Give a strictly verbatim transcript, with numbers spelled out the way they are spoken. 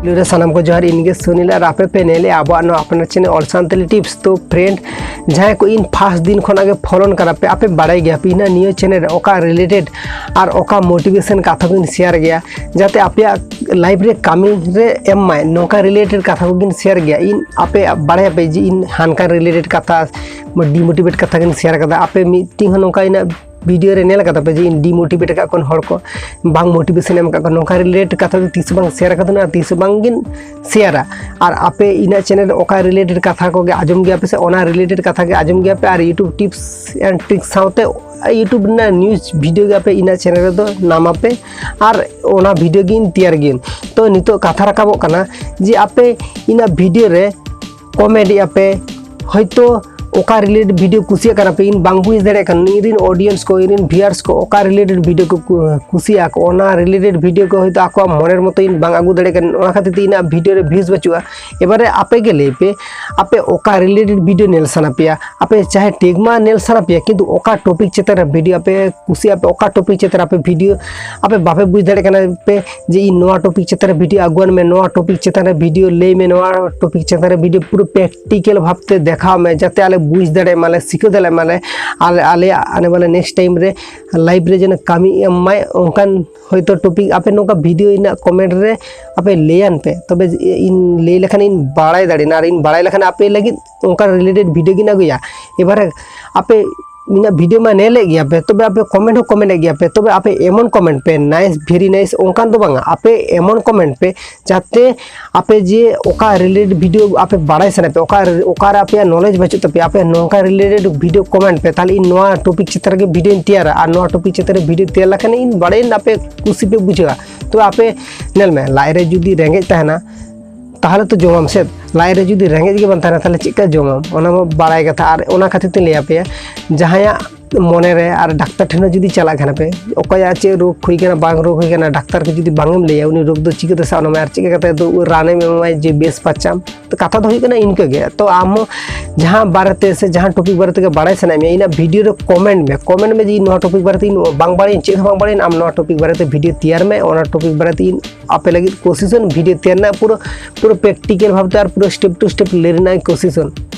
Hello ᱨᱮ ᱥᱟᱱᱟᱢ ᱠᱚ ᱡᱚᱦᱟᱨ, ᱤᱧ ᱜᱮ ᱥᱩᱱᱤᱞ ᱟᱨ ᱟᱯᱮ ᱯᱮ ᱧᱮᱞᱮᱫᱼᱟ ᱟᱵᱚᱣᱟᱜ ᱱᱚᱣᱟ ᱟᱯᱱᱟᱨ ᱪᱮᱱᱮᱞ ᱚᱞ ᱥᱟᱱᱛᱟᱲᱤ ᱴᱤᱯᱥ᱾ ᱛᱚ ᱯᱷᱨᱮᱱᱰ, ᱡᱟᱦᱟᱸᱭ ᱠᱚ ᱤᱧ ᱯᱷᱟᱥᱴ ᱫᱤᱱ ᱠᱷᱚᱱᱟᱜ ᱜᱮ ᱯᱷᱚᱞᱳᱱ ᱠᱟᱱᱟ ᱯᱮ, ᱟᱯᱮ ᱵᱟᱲᱟᱭ ᱜᱮᱭᱟ ᱯᱮ ᱤᱧᱟᱹᱜ ᱱᱤᱭᱟᱹ ᱪᱮᱱᱮᱞ ᱨᱮ ᱚᱠᱟ ᱨᱤᱞᱮᱴᱮᱰ ᱟᱨ ᱚᱠᱟ ᱢᱳᱴᱤᱵᱷᱮᱥᱚᱱ ᱠᱟᱛᱷᱟ ᱠᱚᱧ ᱥᱮᱭᱟᱨ ᱜᱮᱭᱟ, ᱡᱟᱛᱮ ᱟᱯᱮᱭᱟᱜ ᱞᱟᱭᱤᱯᱷ ᱨᱮ ᱠᱟᱹᱢᱤ ᱨᱮ ᱮᱢ ᱢᱟᱭ, ᱱᱚᱝᱠᱟ ᱨᱤᱞᱮᱴᱮᱰ ᱠᱟᱛᱷᱟ ᱠᱚᱜᱤᱧ ᱥᱮᱭᱟᱨ ᱜᱮᱭᱟ᱾ ᱤᱧ ᱟᱯᱮ ᱵᱟᱲᱟᱭᱟᱯᱮ ᱡᱮ ᱤᱧ ᱦᱟᱱᱠᱟ ᱨᱤᱞᱮᱴᱮᱰ ᱠᱟᱛᱷᱟ, ᱰᱤᱢᱳᱴᱤᱵᱷᱮᱴ ᱠᱟᱛᱷᱟ ᱜᱤᱧ ᱥᱮᱭᱟᱨ ᱠᱟᱫᱟ᱾ ᱟᱯᱮ ᱢᱤᱫᱴᱤᱱ ᱦᱚᱸ ᱱᱚᱝᱠᱟ ᱤᱧᱟᱹᱜ ᱵᱷᱤᱰᱤᱭᱳ ᱨᱮ ᱧᱮᱞ ᱠᱟᱫᱟ ᱯᱮ ᱡᱮ ᱤᱧ ᱰᱤᱢᱳᱴᱤᱵᱷᱮᱴ ᱟᱠᱟᱫ ᱠᱚᱣᱟ, ᱦᱚᱲ ᱠᱚ ᱵᱟᱝ ᱢᱳᱴᱤᱵᱷᱮᱥᱚᱱ ᱮᱢ ᱟᱠᱟᱫ ᱠᱚᱣᱟ, ᱱᱚᱝᱠᱟ ᱨᱤᱞᱮᱴᱮᱰ ᱠᱟᱛᱷᱟ ᱫᱚ ᱛᱤᱥ ᱵᱟᱝ ᱥᱮᱭᱟᱨ ᱟᱠᱟᱫᱟ ᱟᱨ ᱛᱤᱥ ᱵᱟᱝ ᱜᱤᱧ ᱥᱮᱭᱟᱨᱟ᱾ ᱟᱨ ᱟᱯᱮ ᱤᱧᱟᱹᱜ ᱪᱮᱱᱮᱞ ᱨᱮ ᱚᱠᱟ ᱨᱤᱞᱮᱴᱮᱰ ᱠᱟᱛᱷᱟ ᱠᱚᱜᱮ ᱟᱸᱡᱚᱢ ᱜᱮᱭᱟ ᱯᱮ ᱥᱮ ᱚᱱᱟ ᱨᱤᱞᱮᱴᱮᱰ ᱠᱟᱛᱷᱟ ᱜᱮ ᱟᱸᱡᱚᱢ ᱜᱮᱭᱟ ᱯᱮ, ᱟᱨ YouTube ᱴᱤᱯᱥ ᱮᱱᱰ ᱴᱨᱤᱠᱥ ᱥᱟᱶᱛᱮ YouTube ᱨᱮᱱᱟᱜ ᱱᱤᱭᱩᱡᱽ ᱵᱷᱤᱰᱤᱭᱳ ᱜᱮ ᱟᱯᱮ ᱤᱧᱟᱹᱜ ᱪᱮᱱᱮᱞ ᱨᱮᱫᱚ ᱧᱟᱢ ᱟᱯᱮ, ᱟᱨ ᱚᱱᱟ ᱵᱷᱤᱰᱤᱭᱳ ᱜᱤᱧ ᱛᱮᱭᱟᱨ ᱜᱮᱭᱟ᱾ ᱛᱚ ᱱᱤᱛᱚᱜ ᱠᱟᱛᱷᱟ ᱨᱟᱠᱟᱵᱚᱜ ᱠᱟᱱᱟ ᱡᱮ ᱟᱯᱮ ᱤᱧᱟᱹᱜ ᱵᱷᱤᱰᱤᱭᱳ ᱨᱮ ᱠᱚᱢᱮᱱᱴ ᱮᱫᱼᱟ ᱯᱮ, ᱦᱚᱭᱛᱳ ᱚᱠᱟ ᱨᱤᱞᱮᱴᱮᱰ ᱵᱷᱤᱰᱤᱭᱳ ᱠᱩᱥᱤᱭᱟᱜ ᱠᱟᱱᱟ ᱯᱮ, ᱤᱧ ᱵᱟᱝ ᱵᱩᱡᱽ ᱫᱟᱲᱮᱭᱟᱜ ᱠᱟᱱᱟ, ᱤᱧ ᱨᱮᱱ ᱚᱰᱤᱭᱮᱱᱥ ᱠᱚ, ᱤᱧ ᱨᱮᱱ ᱵᱷᱤᱭᱩᱣᱟᱨᱥ ᱠᱚ ᱚᱠᱟ ᱨᱤᱞᱮᱴᱮᱰ ᱵᱷᱤᱰᱤᱭᱳ ᱠᱚ ᱠᱩ- ᱠᱩᱥᱤᱭᱟᱜᱼᱟ ᱠᱚ, ᱚᱱᱟ ᱨᱤᱞᱮᱴᱮᱰ ᱵᱷᱤᱰᱤᱭᱳ ᱠᱚ ᱦᱚᱭᱛᱳ ᱟᱠᱚᱣᱟᱜ ᱢᱚᱱᱮᱨ ᱢᱚᱛᱚ ᱤᱧ ᱵᱟᱝ ᱟᱹᱜᱩ ᱫᱟᱲᱮᱭᱟᱜ ᱠᱟᱱᱟ, ᱚᱱᱟ ᱠᱷᱟᱹᱛᱤᱨ ᱛᱮ ᱤᱧᱟᱹᱜ ᱵᱷᱤᱰᱤᱭᱳ ᱨᱮ ᱵᱷᱤᱭᱩᱡᱽ ᱵᱟᱹᱪᱩᱜᱼᱟ᱾ ᱮᱵᱟᱨᱮ ᱟᱯᱮ ᱜᱮ ᱞᱟᱹᱭ ᱯᱮ, ᱟᱯᱮ ᱚᱠᱟ ᱨᱤᱞᱮᱴᱮᱰ ᱵᱷᱤᱰᱤᱭᱳ ᱧᱮᱞ ᱥᱟᱱᱟ ᱯᱮᱭᱟ? ᱟᱯᱮ ᱪᱟᱦᱮ ᱴᱮᱜᱽᱢᱟ ᱧᱮᱞ ᱥᱟᱱᱟ ᱯᱮᱭᱟ, ᱠᱤᱱᱛᱩ ᱚᱠᱟ ᱴᱚᱯᱤᱠ ᱪᱮᱛᱟᱱ ᱨᱮ ᱵᱷᱤᱰᱤᱭᱳ ᱟᱯᱮ ᱠᱩᱥᱤᱭᱟᱜ ᱯᱮ, ᱚᱠᱟ ᱴᱚᱯᱤᱠ ᱪᱮᱛᱟᱱ ᱨᱮ ᱟᱯᱮ ᱵᱷᱤᱰᱤᱭᱳ ᱟᱯᱮ ᱵᱟᱯᱮ ᱵᱩᱡᱽ ᱫᱟᱲᱮᱭᱟᱜ ᱠᱟᱱᱟ ᱯᱮ ᱡᱮ ᱤᱧ ᱱᱚᱣᱟ ᱴᱚᱯᱤᱠ ᱪᱮᱛᱟᱱ ᱨᱮ ᱵᱷᱤᱰᱤᱭᱳ ᱟᱹᱜᱩᱣᱟᱱ ᱢᱮ, ᱱᱚᱣᱟ ᱴᱚᱯᱤᱠ ᱪᱮᱛᱟᱱ ᱨᱮ ᱵᱷᱤᱰᱤᱭᱳ ᱞᱟᱹᱭ ᱢᱮ, ᱱᱚᱣᱟ ᱴᱚᱯᱤᱠ ᱪᱮᱛᱟᱱ ᱨᱮ ᱵᱷᱤᱰᱤᱭᱳ ᱯᱩᱨᱟᱹ ᱯᱨᱮᱠᱴᱤᱠᱮᱞ ᱵᱷᱟᱵᱽᱛᱮ ᱫᱮᱠᱷᱟᱣ ᱢᱮ, ᱡᱟᱛᱮ ᱟᱞᱮ ᱵᱩᱡᱽ ᱫᱟᱲᱮᱭᱟᱜ ᱢᱟᱞᱮ, ᱥᱤᱠᱷᱟᱹᱣ ᱫᱟᱲᱮᱭᱟᱜ ᱢᱟᱞᱮ, ᱟᱞᱮ ᱟᱞᱮᱭᱟᱜ ᱟᱱᱮ ᱵᱟᱞᱮ ᱱᱮᱠᱥᱴ ᱴᱟᱭᱤᱢ ᱨᱮ ᱞᱟᱭᱤᱯᱷ ᱨᱮ ᱡᱮᱱᱚ ᱠᱟᱹᱢᱤ ᱮᱢ ᱢᱟᱭ, ᱚᱱᱠᱟᱱ ᱦᱚᱭᱛᱳ ᱴᱚᱯᱤᱠ ᱟᱯᱮ ᱱᱚᱝᱠᱟ ᱵᱷᱤᱰᱤᱭᱳ ᱨᱮᱱᱟᱜ ᱠᱚᱢᱮᱱᱴ ᱨᱮ ᱟᱯᱮ ᱞᱟᱹᱭᱟᱱ ᱯᱮ, ᱛᱚᱵᱮ ᱤᱧ ᱞᱟᱹᱭ ᱞᱮᱠᱷᱟᱱ ᱤᱧ ᱵᱟᱲᱟᱭ ᱫᱟᱲᱮᱭᱟᱜᱼᱟ, ᱟᱨ ᱤᱧ ᱵᱟᱲᱟᱭ ᱞᱮᱠᱷᱟᱱ ᱟᱯᱮ ᱞᱟᱹᱜᱤᱫ ᱚᱱᱠᱟ ᱨᱤᱞᱮᱴᱮᱰ ᱵᱷᱤᱰᱤᱭᱳ ᱜᱤᱧ ᱟᱹᱜᱩᱭᱟ᱾ ᱮᱵᱟᱨᱮ ᱟᱯᱮ ᱤᱧᱟᱹᱜ ᱵᱷᱤᱰᱤᱭᱳ ᱢᱟ ᱧᱮᱞᱮᱫ ᱜᱮᱭᱟ ᱯᱮ, ᱛᱚᱵᱮ ᱟᱯᱮ ᱠᱚᱢᱮᱱᱴ ᱦᱚᱸ ᱠᱚᱢᱮᱱᱴ ᱮᱫ ᱜᱮᱭᱟ ᱯᱮ, ᱛᱚᱵᱮ ᱟᱯᱮ ᱮᱢᱚᱱ ᱠᱚᱢᱮᱱᱴ ᱯᱮ, ᱱᱟᱭᱤᱥ, ᱵᱷᱮᱨᱤ ᱱᱟᱭᱤᱥ, ᱚᱱᱠᱟᱱ ᱫᱚ ᱵᱟᱝᱟ, ᱟᱯᱮ ᱮᱢᱚᱱ ᱠᱚᱢᱮᱱᱴ ᱯᱮ ᱡᱟᱛᱮ ᱟᱯᱮ ᱡᱮ ᱚᱠᱟ ᱨᱤᱞᱮᱴᱮᱰ ᱵᱷᱤᱰᱤᱭᱳ ᱟᱯᱮ ᱵᱟᱲᱟᱭ ᱥᱟᱱᱟᱭᱮᱫ ᱯᱮ, ᱚᱠᱟ ᱚᱠᱟᱨᱮ ᱟᱯᱮᱭᱟᱜ ᱱᱚᱞᱮᱡᱽ ᱵᱟᱹᱪᱩᱜ ᱛᱟᱯᱮᱭᱟ, ᱟᱯᱮ ᱱᱚᱝᱠᱟ ᱨᱤᱞᱮᱴᱮᱰ ᱵᱷᱤᱰᱤᱭᱳ ᱠᱚᱢᱮᱱᱴ ᱯᱮ, ᱛᱟᱦᱚᱞᱮ ᱤᱧ ᱱᱚᱣᱟ ᱴᱚᱯᱤᱠ ᱪᱮᱛᱟᱱ ᱨᱮᱜᱮ ᱵᱷᱤᱰᱤᱭᱳᱧ ᱛᱮᱭᱟᱨᱟ, ᱟᱨ ᱱᱚᱣᱟ ᱴᱚᱯᱤᱠ ᱪᱮᱛᱟᱱ ᱨᱮ ᱵᱷᱤᱰᱤᱭᱳ ᱛᱮᱭᱟᱨ ᱞᱮᱠᱷᱟᱱ ᱤᱧ ᱵᱟᱲᱟᱭᱟᱹᱧ ᱟᱯᱮ ᱠᱩᱥᱤ ᱯᱮ ᱵᱩᱡᱷᱟᱹᱣᱟ᱾ ᱛᱚ ᱟᱯᱮ ᱧᱮᱞ ᱢᱮ, ᱞᱟᱡ ᱨᱮ ᱡᱩᱫᱤ ᱨᱮᱸᱜᱮᱡ ᱛᱟᱦᱮᱱᱟ, ᱛᱟᱦᱚᱞᱮ ᱛᱚ ᱡᱚᱢᱟᱢ ᱥᱮ? ᱞᱟᱡ ᱨᱮ ᱡᱩᱫᱤ ᱨᱮᱸᱜᱮᱡ ᱜᱮ ᱵᱟᱝ ᱛᱟᱦᱮᱱᱟ, ᱛᱟᱦᱚᱞᱮ ᱪᱮᱫ ᱠᱟ ᱡᱚᱢᱟᱢ? ᱚᱱᱟ ᱢᱟ ᱵᱟᱲᱟᱭ ᱠᱟᱛᱷᱟ᱾ ᱟᱨ ᱚᱱᱟ ᱠᱷᱟᱹᱛᱤᱨ ᱛᱮᱧ ᱞᱟᱹᱭ ᱟᱯᱮᱭᱟ, ᱡᱟᱦᱟᱸᱭᱟᱜ ᱢᱚᱱᱮ ᱨᱮ, ᱟᱨ ᱰᱟᱠᱛᱟᱨ ᱴᱷᱮᱱ ᱦᱚᱸ ᱡᱩᱫᱤ ᱪᱟᱞᱟᱜ ᱠᱟᱱᱟ ᱯᱮ, ᱚᱠᱚᱭᱟᱜ ᱪᱮᱫ ᱨᱳᱜᱽ ᱦᱩᱭ ᱠᱟᱱᱟ, ᱵᱟᱝ ᱨᱳᱜᱽ ᱦᱩᱭ ᱠᱟᱱᱟ, ᱰᱟᱠᱛᱟᱨ ᱠᱚ ᱡᱩᱫᱤ ᱵᱟᱝ ᱮᱢ ᱞᱟᱹᱭᱟ, ᱩᱱᱤ ᱨᱳᱜᱽ ᱫᱚ ᱪᱤᱠᱟᱹᱛᱮ ᱥᱟᱵ ᱮᱱᱟ, ᱟᱨ ᱪᱮᱫ ᱞᱮᱠᱟᱛᱮ ᱫᱚ ᱨᱟᱱᱮᱢ ᱮᱢᱟᱭ ᱡᱮ ᱵᱮᱥ ᱯᱟᱨᱪᱟᱢ? ᱛᱚ ᱠᱟᱛᱷᱟ ᱫᱚ ᱦᱩᱭᱩᱜ ᱠᱟᱱᱟ ᱤᱱᱠᱟᱹ ᱜᱮ᱾ ᱛᱚ ᱟᱢ ᱦᱚᱸ ᱡᱟᱦᱟᱸ ᱵᱟᱨᱮᱛᱮ ᱥᱮ ᱡᱟᱦᱟᱸ ᱴᱚᱯᱤᱠ ᱵᱟᱨᱮ ᱛᱮᱜᱮ ᱵᱟᱲᱟᱭ ᱥᱟᱱᱟᱭᱮᱫ ᱢᱮᱭᱟ, ᱤᱧᱟᱹᱜ ᱵᱷᱤᱰᱤᱭᱳ ᱨᱮ ᱠᱚᱢᱮᱱᱴ ᱢᱮ, ᱠᱚᱢᱮᱱᱴ ᱢᱮ ᱡᱮ ᱤᱧ ᱱᱚᱣᱟ ᱴᱚᱯᱤᱠ ᱵᱟᱨᱮᱛᱮ ᱤᱧ ᱵᱟᱝ ᱵᱟᱲᱟᱭᱟᱹᱧ, ᱪᱮᱫ ᱦᱚᱸ ᱵᱟᱝ ᱵᱟᱲᱟᱭᱟᱹᱧ, ᱟᱢ ᱱᱚᱣᱟ ᱴᱚᱯᱤᱠ ᱵᱟᱨᱮᱛᱮ ᱵᱷᱤᱰᱤᱭᱳ ᱛᱮᱭᱟᱨ ᱢᱮ, ᱚᱱᱟ ᱴᱚᱯᱤᱠ ᱵᱟᱨᱮᱛᱮ ᱤᱧ ᱟᱯᱮ ᱞᱟᱹᱜᱤᱫ ᱠᱳᱥᱤᱥᱟᱹᱧ, ᱵᱷᱤᱰᱤᱭᱳ ᱛᱮᱭᱟᱨ ᱨᱮᱱᱟᱜ ᱯᱩᱨᱟᱹ ᱯᱩᱨᱟᱹ ᱯᱨᱮᱠᱴᱤᱠᱮᱞ ᱵᱷᱟᱵᱽᱛᱮ ᱟᱨ ᱯᱩᱨᱟᱹ ᱥᱴᱮᱯ ᱴᱩ ᱥᱴᱮᱯ ᱞᱟᱹᱭ ᱨᱮᱱᱟᱜ ᱤᱧ ᱠᱳᱥᱤᱥᱟᱹᱧ᱾